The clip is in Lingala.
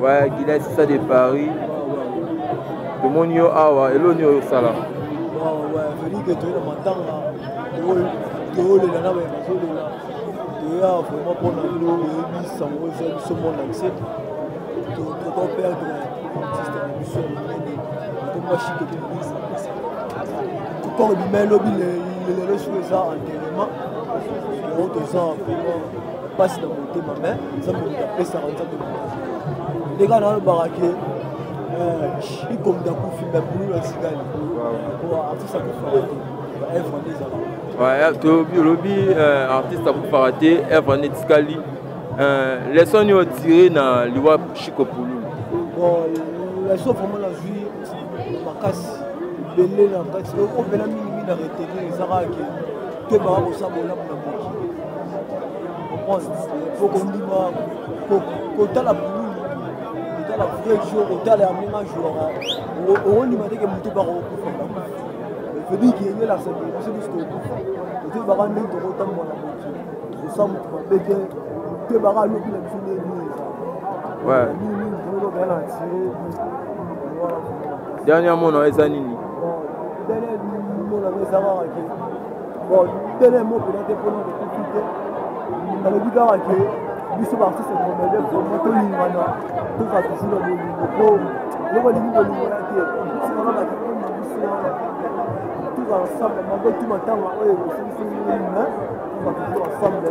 Ouais, Guillet Sisa de Paris. Tomoni yo awa, eloko nini osala? Bon, ouais, veut dire que toye na matanga, toyolela na baye bazolela, toya vraiment mpona toyebi sango eza biso monde entier, toko perdre artiste na biso ya monene nkombo Chico Pululu. Corps ebima elobi lelo soki eza enterrement, yango toza vraiment mpasi na motema, mais Nzambe moto apesaka, Nzambe moto ndenge nalobaka ke ikomda kufi me Pululu atikali, po artiste akufaka te, baœuvre nde ezalaka. Olobi artiste akufaka te, œuvre nde etikali. Leçon nini otire na liwa Chico Pululu? Bon, leçon vraiment nazwi makasi ebele na kati oyo mpena mingimingi na retenir eza kaka ke toyebaka kosala bolamu na mokili, comprendre, po kondima kotala Pululu, kotala vrai jour, kotala ya ndenge ajouaka, okondima teke motu baka kokufa. Veut ke eyelakisa biso biso tokokufa, toyebaka ndenge tokotambola na mokili, tosala motu mabe te, toyebaka alobi na biso ndenge nini eza mingi tolobaya na tire. Dernier mot na eza nini? Dernier mot na eza kaka ke, bon, dernier mot mpena te, mpona kokufi te, nalobi kaka ke biso baartiste comédien vraiment tolingana, tozala toujours na bolingo, po eloko elingi bolingo ya te sikaka bakikoni biso wana, tozala ensemble malgré tout. Matanga oyo ekosi biso mingi, mais tozala toujours ensemble.